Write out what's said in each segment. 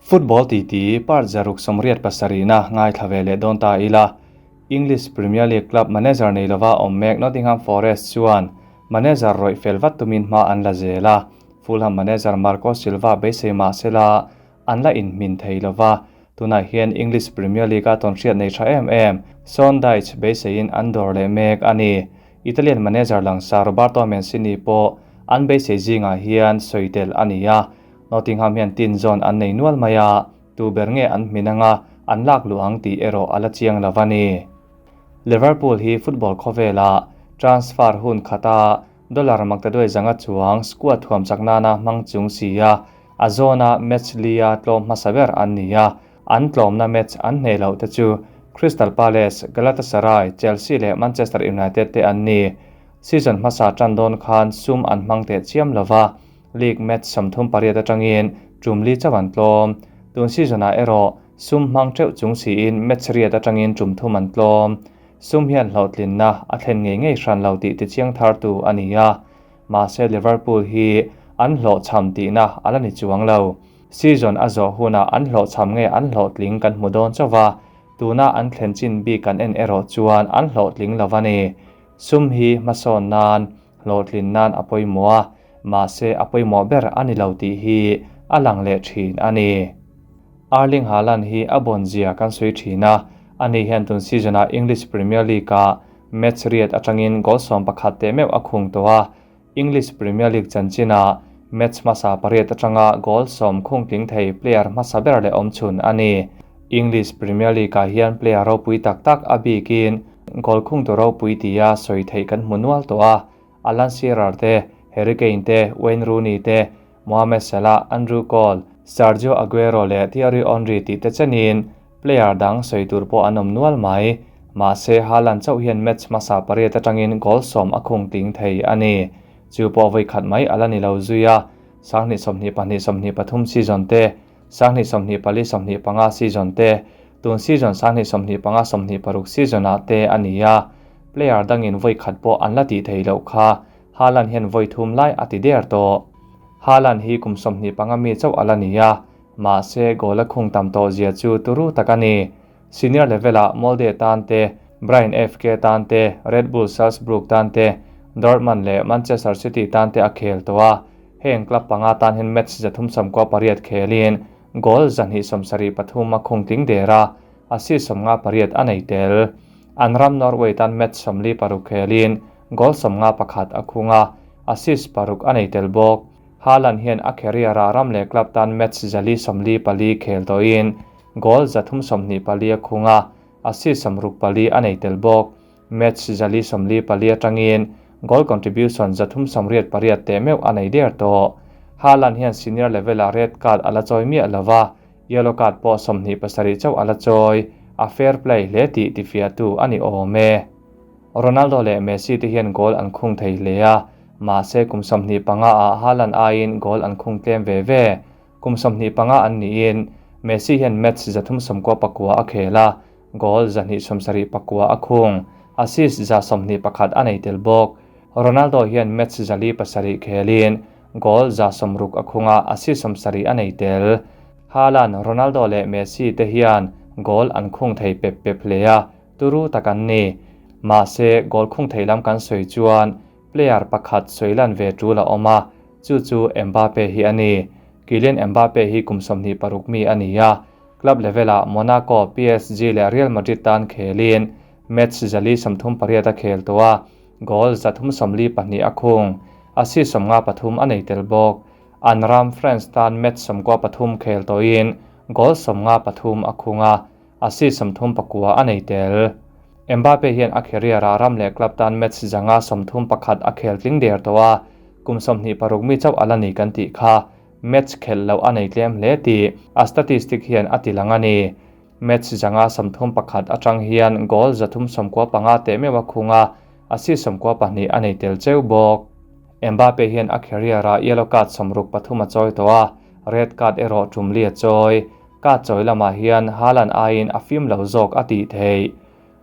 Football titi part 687-na ngaithla ve leh dawn ta ila. English Premier League club manager nei lova awm mek Nottingham Forest chuan manager rawih fel vat tumin hma an la zel a. Fulham manager Marco Silva beisei mah sela an la inhmin thei lova, tunah hian English Premier League-a tawnhriat nei tha em em Sean Dyche beiseiin an dawr leh mek a ni. Italian manager langsar Roberto Mancini pawh an beisei zingah hian sawi tel a ni a, Nottingham hian tin zawn an nei nual mai a, tu ber nge an hmin anga an lak luh ang tih erawh a la chiang lo a ni. Liverpool hi football khawvela transfer hun khata dollar maktaduai zanga chuang squad thuam chak nana hmang chung si a, a zawna match lia tlawm hmasa ber an ni a, an tlawmna match an hneh loh te chu Crystal Palace, Galatasaray, Chelsea leh Manchester United te an ni. Season hmasa tan dawn khan sum an hmang teh chiam lova, league match 38 atangin tum li chauh an tlawm. Tun season-ah erawh sum hmang teuh chung siin match riat atangin tum thum an tlawm. Sum hian hlawhtlinna a thlen ngei ngei hran lo tih tichiang thar tu a ni a. Mahse Liverpool hi an hlawhchham tihna a la ni chuang lo. Season a zawh hunah an hlawhchham nge an hlawhtling kan hmu dawn chauh va, tuna an thlen chin bik kan en erawh chuan an hlawhtling lo a ni. Sum hi hmasawn nan, hlawhtlin nan a pawimawh a, mahse a pawimawh ber a ni lo tih hi a lang leh thin a ni. Erling Haaland hi a bawn zia kan sawi thin a, ani hian tun season-ah English Premier League-ah match riat atangin goal 11 teh meuh a khung tawh a, English Premier League chanchinah match hmasa pariat atanga goal 10 khung tling thei player hmasa ber leh awm chhun a ni. English Premier League-ah hian player ropui tak tak a bikin goal khung tu ropui tia sawi theih kan hmu nual tawh a, Alan Shearer te, Harry Kane te, Wayne Rooney te, Mohamed Salah, Andrew Cole, Sergio Aguero leh Thierry Henry tih te chenin player dang sawi tur pawh an awm nual mai. Mahse Haaland chauh hian match hmasa pariat atangin goal 10 a khung tling thei a ni. Chu pawh vawi khat mai ala ni lo zui a, 2022-23 season te, 2024-25 season te, tun season 2025-26 season-ah te a ni a. Player dangin vawi khat pawh an la tih thei loh kha Haaland hian vawi thum lai a ti der tawh. Haaland hi kum 25 mi chauh ala ni a, mahse goal a khung tam tawh zia chu turu tak a ni. Senior level-ah Molde tan te, Brian FK tan te, Red Bull Salzburg tan te, Dortmund leh Manchester City tan te a khel tawh a. Heng club panga tan hian match 398 khelin goal 273 a khung tling der a, assist 58 a nei tel. An ram Norway tan match 46 khelin goal 51 a khung a, assist 6 a nei tel bawk. Haaland hian a career-ah ram leh club tan match 144 khel tawhin goal 324 a khung a, assist 64 a nei tel bawk. Match 144 atangin goal contribution 388 teh meuh a nei der tawh. Haaland hian senior level-ah red card a la chawi miah lova, yellow card pawh 27 chauh a la chawi. A fair play hle tih tifiahtu a ni awm e. Ronaldo leh Messi te hian goal an khung thei hle a, mahse kum 25-ah Haaland aiin goal an khung tlem ve ve. Kum 25 an niin Messi hian match 399 a khel a, goal 274 a khung, assist 121 a nei tel bawk. Ronaldo hian match 407 khelin goal 160 a khung a, assist 70 a nei tel. Haaland, Ronaldo leh Messi te hian goal an khung thei pep pep hle a, turu tak an ni. Mahse goal khung thei lam kan sawi chuan player pakhat sawilan ve tul a awm a, chu chu Mbappe hi a ni. Kylian Mbappe hi kum 26 mi a ni a, club level-ah Monaco, PSG leh Real Madrid tan khelin match 138 a khel tawh a, goal 342 a khung, assist 53 a nei tel bawk. An ram France tan match 93 khel tawhin goal 53 a khung a, assist 39 a nei tel. Mbappe hian a career-ah ram leh club tan match 131 a khel tling der tawh a, kum 26 mi chauh ala ni kan tih kha match khel lo a nei tlem hle tih a statistic hian a tilang a ni. Match 131 atang hian goal 395 teh meuh a khung a, assist 92 a nei tel cheu bawk. Mbappe hian a career-ah yellow card 63 a chawi tawh a, red card erawh tum li a chawi. Card chawi lamah hian Haaland aiin a fim lo zawk a tih theih.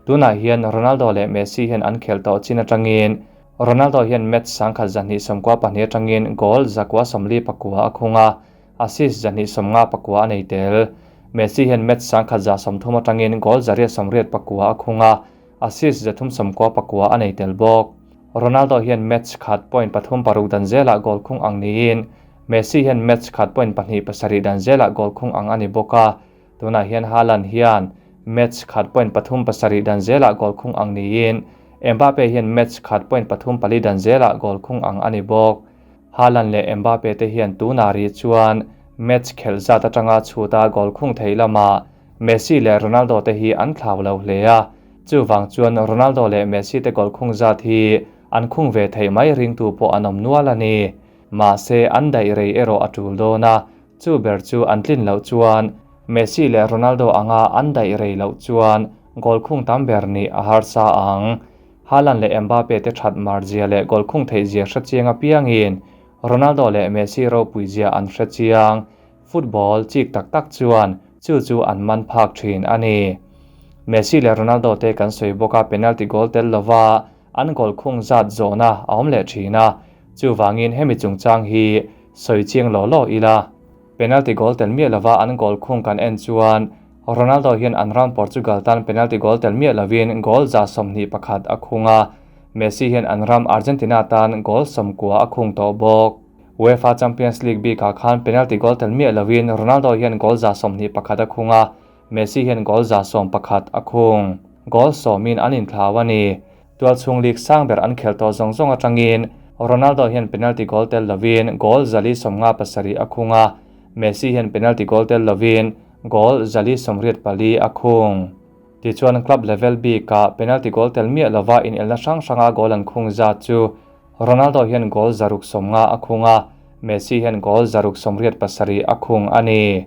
Tunah hian Ronaldo leh Messi hian an khel tawh chin atangin Ronaldo hian match 1,292 atangin goal 149 a khung a, assist 259 a nei tel. Messi hian match 1130 atangin goal 189 a khung a, assist 399 a nei tel bawk. Ronaldo hian match khat point pathum paruk dan zelah goal khung ang niin Messi hian match khat point pahnih pasarih dan zelah goal khung ang a ni bawk a, tunah hian Haaland hian match khat point pathum pasarih dan zelah goal khung ang niin Mbappe hian match khat point pathum pali dan zelah goal khung ang a ni bawk. Haaland leh Mbappe te hian tunah rih chuan match khelh zat atanga chhuta goal khung thei lamah Messi leh Ronaldo te hi an thlau lo hle a, chuvang chuan Ronaldo leh Messi te goal khung zat hi an khung ve theih mai ringtu pawh an awm nual a ni. Mahse, an daih rei erawh a tul dawn a, chu ber chu an tlin loh chuan Messi leh Ronaldo anga an daih rei loh chuan goal khung tam ber nih a harsa ang. Haaland leh Mbappe te that mar zia leh goal khung theih zia hre chiang apiangin Ronaldo leh Messi ropui zia an hre chiang. Football chik tak tak chuan chu chu an man phak thin a ni. Messi leh Ronaldo te kan sawi bawk a, penalty goal tel lova an goal khung zat zawhna a awm leh thin a, chuvangin hemi chungchang hi sawi chiang law law ila. Penalty goal tel miah lova an goal khung kan en chuan Ronaldo hian an ram Portugal tan penalty goal tel miah lovin goal 21 a khung a, Messi hian an ram Argentina tan goal 90 a khung tawh bawk. UEFA Champions League bikah khan penalty goal tel miah lovin Ronaldo hian goal 21 a khung a, Messi hian goal 111 a khung. Goal sawmin an inthlau a ni. Tualchhung league sang ber an khel tawh zawng zawng atangin Ronaldo hian penalty goal tel lovin goal 457 a khung a, Messi hian penalty goal tel lovin goal 484 a khung. Tichuan club level bikah penalty goal tel miah lova inelna hrang hranga goal an khung zat chu Ronaldo hian goal 650 a khung a, Messi hian goal 687 a khung a ni.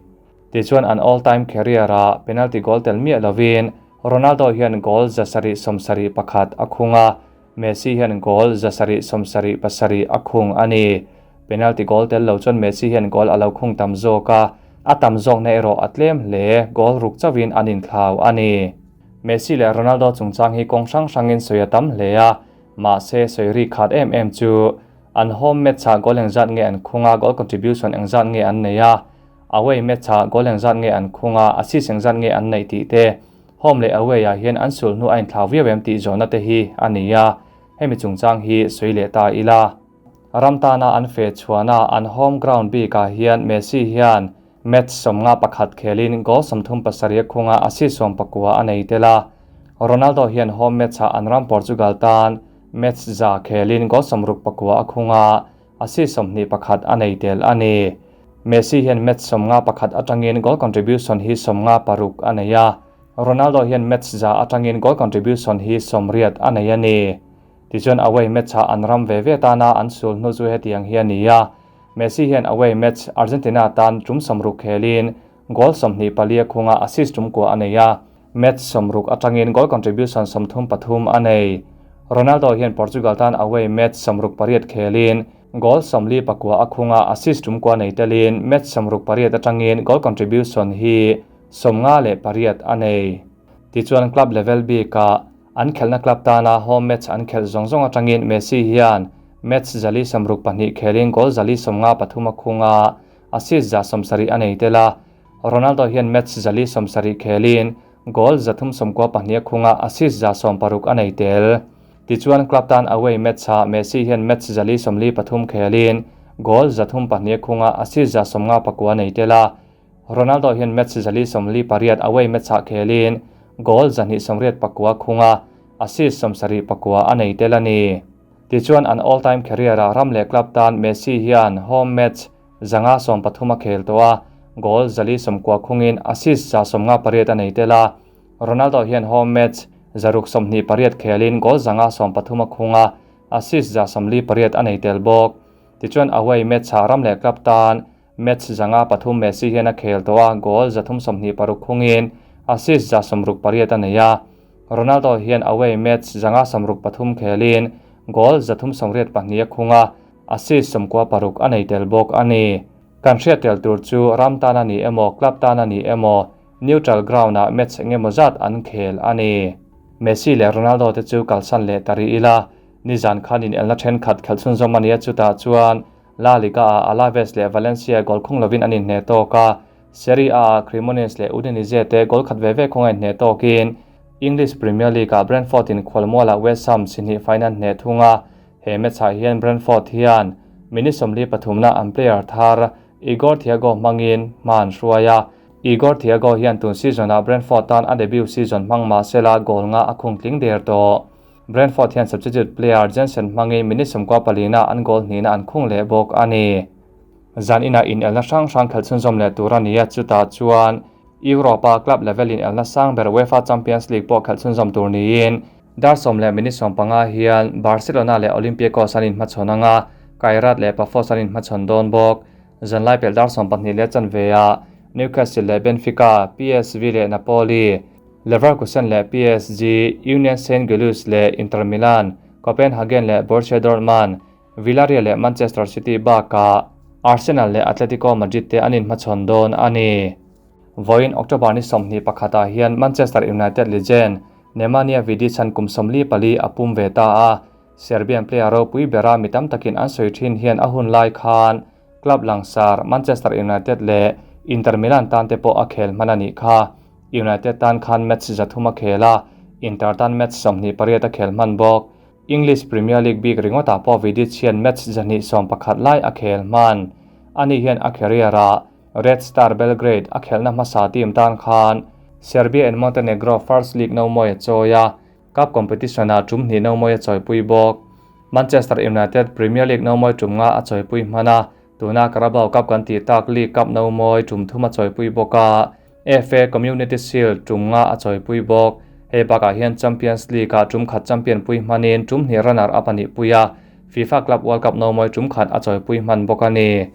Tichuan an all time career ah penalty goal tel miah lovin Ronaldo hian goal 771 a khung a, Messi hian goal 777 a khung a ni. Penalty goal tel lo chuan Messi hian goal a lo khung tam zawk a, a tam zawkna erawh a tlem hle, goal ruk chauhin an inthlau a ni. Messi leh Ronaldo chungchang hi kawng hrang hrangin sawi a tam hle a, mahse sawi ri khat em em chu an home match ah goal engzat nge an khung a, goal contribution engzat nge an nei a, away match ah goal engzat nge an khung a, assist engzat nge an neih tih te, home leh away ah hian an sul hnu a inthlau viau em tih zawhna te hi a ni a, hemi chungchang hi sawi leh ta ila. Ram tana an feh chhuahna an home ground bikah hian Messi hian match 51 khelin goal 37 a khung a, assist 19 a nei tel a. Ronaldo hian home match ah an ram Portugal tan match 100 khelin goal 69 a khung a, assist 21 a nei tel a ni. Messi hian match 51 atangin goal contribution hi 56 a nei a, Ronaldo hian match 100 atangin goal contribution hi 80 a nei a ni. Tichuan away match ah an ram ve ve tana an sul hnu chu hetiang hi a ni a, Messi hian away match Argentina tan tum 60 khelin goal 24 a khung a, assist tum kua a nei a, match 60 atangin goal contribution 33 a nei. Ronaldo hian Portugal tan away match 68 khelin goal 49 a khung a, assist tum kua nei telin match 68 atangin goal contribution hi 58 a nei. Tichuan club level bikah an khelhna club tana home match an khelh zawng zawng atangin Messi hian match 162 khelin goal 153 a khung a, assist 170 a nei tel a. Ronaldo hian match 170 khelin goal 392 a khung a, assist 160 a nei tel. Tichuan club tan away match ah Messi hian match 143 khelin goal 302 a khung a, assist 159 a nei tel a. Ronaldo hian match 148 away match ah khelin goal 289 khung a, assist 79 a nei tel a ni. Tichuan an all time career ah ram leh club tan Messi hian home match 130 a khel tawh a, goal 190 khungin assist 158 a nei tel a. Ronaldo hian home match 628 khelin goal 130 a khung a, assist 148 a nei tel bawk. Tichuan away match ah ram leh club tan match 103 Messi hian a khel tawh a, goal 326 khungin assist 168 a nei a. Ronaldo hian away match 163 khelin goal 382 a khung a, assist 96 a nei tel bawk a ni. Kan hriat tel tur chu ram tan a ni emaw club tan a ni emaw neutral ground ah match engemaw zat an khel a ni. Messi leh Ronaldo te chu kalsan leh tari ila, nizan khan in elna thenkhat khelh chhunzawm a ni a, chutah chuan La Liga-ah Alaves leh Valencia goal khung lovin an inhneh tawk a, Serie A-ah Cremonese leh Udinese te goal khat ve ve khawnga inhneh tawkin English Premier League-ah Brentford in khualmualah West Ham sihnih faiin an hneh thung a, he match-ah hian Brentford hian minute 43na an player thar Igor Thiago hmangin hma an hruai a, Igor Thiago hian tun season-ah Brentford tan a debut season hmang mah sela goal nga a khung tling der tawh. Brentford hian substitute player Jensen hmangin minute 94 na an goal hnihna an khung leh bawk a ni. Zan inah inelna hrang hrang khelh chhunzawm leh tur a ni a, chutah chuan Europa club level inelna sang ber UEFA Champions League pawh khelh chhunzawm tur niin dar 10 leh minute 15 hian Barcelona leh Olympiacos an inhmachhawn anga, Kairat leh Pafos an inhmachhawn dawn bawk. Zanlai pelh dar 12 leh chanve ah Newcastle leh Benfica, PSV leh Napoli, Leverkusen leh PSG, Union Saint-Gilloise leh Inter Milan, Copenhagen leh Borussia Dortmund, Villarreal leh Manchester City bakah Arsenal leh Atletico Madrid te an inhmachhawn dawn a ni. Vawiin October ni 21 ah hian Manchester United legend Nemanja Vidic an kum 44 a pum ve ta a, Serbian player ropui bera mi tam takin an sawi thin hian a hun lai khan club langsar Manchester United leh Inter Milan tan te pawh a khel hman a nih kha. United tan khan match 300 a khel a, Inter tan match 28 a khel hman bawk. English Premier League bik ringawtah pawh Vidic hian match 211 lai a khel hman. Ani hian a career a Red Star Belgrade a khelna hmasa team tan khan Serbia and Montenegro First League no mawi a chawi a, Cup competition ah tum hnih no mawi a chawipui bawk. Manchester United Premier League no mawi tum nga a chawipui hman a, tuna Carabao Cup kan tih tak League Cup no mawi tum thum a chawipui bawk a, FA Community Shield tum nga a chawipui bawk. Hei bakah hian Champions League ah tum khat champion pui hmanin tum hnih runner up a nih pui a, FIFA Club World Cup no mawi tum khat a chawipui hman bawk a ni.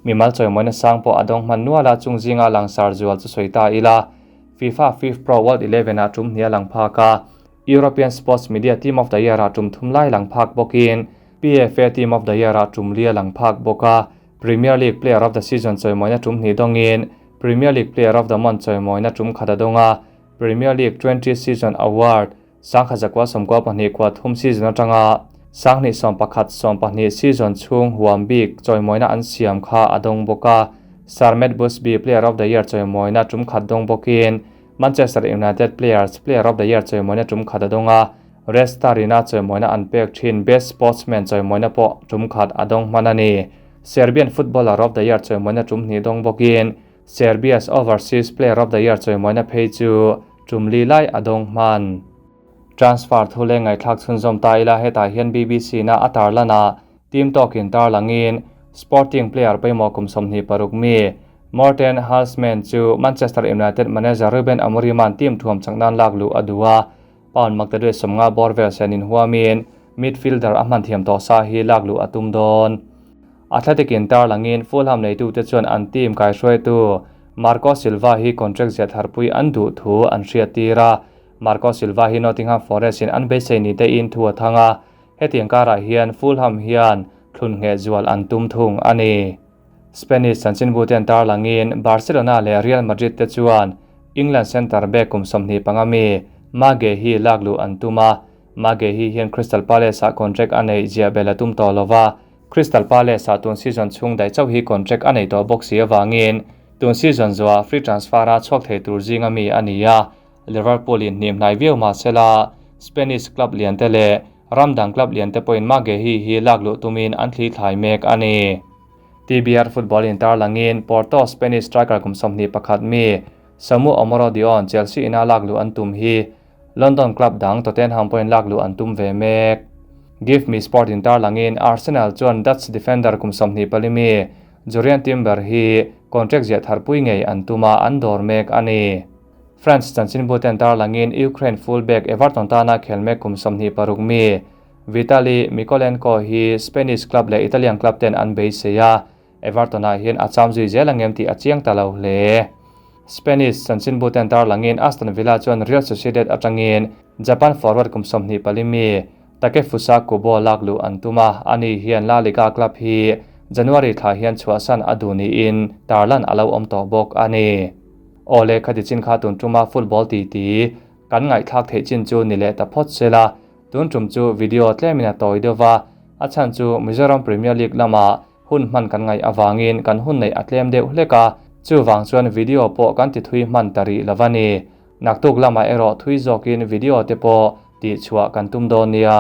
Mimal chawimawina sang pawh a dawng hman nual a, chung zinga langsar zual chu sawi ta ila. FIFA FIFPro World 11 ah tum hnih a lang phak a, European Sports Media Team of the Year ah tum thum lai lang phak bawkin PFA Team of the Year ah tum li a lang phak bawk a, Premier League Player of the Season chawimawina tum hnih dawngin Premier League Player of the Month chawimawina tum khat a dawng a, Premier League 20 Season Award 1992 season atanga 2011 12 season chhung huam bik chawimawina an siam kha a dawng bawk a, Sir Matt Busby Player of the Year chawimawina tum khat dawng bawkin Manchester United Players Player of the Year chawimawina tum khat a dawng a, Red Star ina chawimawina an pek thin Best Sportsman chawimawina pawh tum khat a dawng hman a ni. Serbian Footballer of the Year chawimawina tum hnih dawng bawkin Serbia's Overseas Player of the Year chawimawina phei chu tum li lai a dawng hman. Transfer thu le ngaihthlak chhunzawm ta ila hetah hian BBC na a tarlana team talk-in tarlangin Sporting player pawimawh kum 26 mi Morten Halsman chu Manchester United manager Ruben Amorim an team thuam chaknan lak lu a du a, pound maktaduai 50 bawr vel senin huamin midfielder a hman thiam tawh sa hi lak lu a tum dawn. Athletic in tarlangin Fulham neitu te chuan an team kai hruaitu Marco Silva hi contract zia tharpui an duh thu an hriat tir a, Marco Silva hi Nottingham Forest in an beisei ni te in thu a thang a, hetiang karah hian Fulham hian thlun nge zual an tum thung a ni. Spanish chanchinbu ten tarlangin Barcelona leh Real Madrid te chuan England centre back kum 25 mi Mage hi lak lu an tum a, Mage hi hian Crystal Palace ah contract a nei zia bel a tum tawh lova, Crystal Palace ah tun season chhung dai chauh hi contract a nei tawh bawk si awangin tun season zuah free transfer a chhuak thei tur zinga mi a ni a, Liverpool in hnim hnai viau mah sela Spanish club lian te leh Ramdang club lian te pawhin Mage hi hi lak luh tumin an thli thlai mek a ni. TBR football in tarlangin Porto Spanish striker kum 21 mi Samu Omorodion Chelsea ina lak luh an tum hi London club dang Tottenham pawhin lak luh an tum ve mek. Give Me Sport in tarlangin Arsenal chuan Dutch defender kum 24 mi Jurrien Timber hi contract zia tharpui ngei an tuma an dawr mek a ni. France chanchinbu ten tarlangin Ukraine fullback Everton tana khel mek kum 26 mi Vitali Mykolenko hi Spanish club leh Italian club ten an beisei a, Everton ah hian a cham zui zel angem tih a chiang ta lo hle. Spanish chanchinbu ten tarlangin Aston Villa chuan Real Sociedad atangin Japan forward kum 24 mi Takefusa Kubo lak luh an tum a, ani hian La Liga club hi January thla hian chhuahsan a duh niin tarlan a lo awm tawh bawk a ni. Awle khati chin kha tun tuma football ti ti kan ngaihthlak theih chin chu ni leh ta phawt sela, tun tum chu video tlemin a tawi deuh va, a chhan chu Mizoram Premier League lama Hun hman kan ngaih avangin kan hun neih a tlem deuh hlek a, chuvang chuan video pawh kan ti thui hman ta rih lo a ni. Naktuk lamah erawh thui zawkin video te pawh tihchhuah kan tum dawn nia.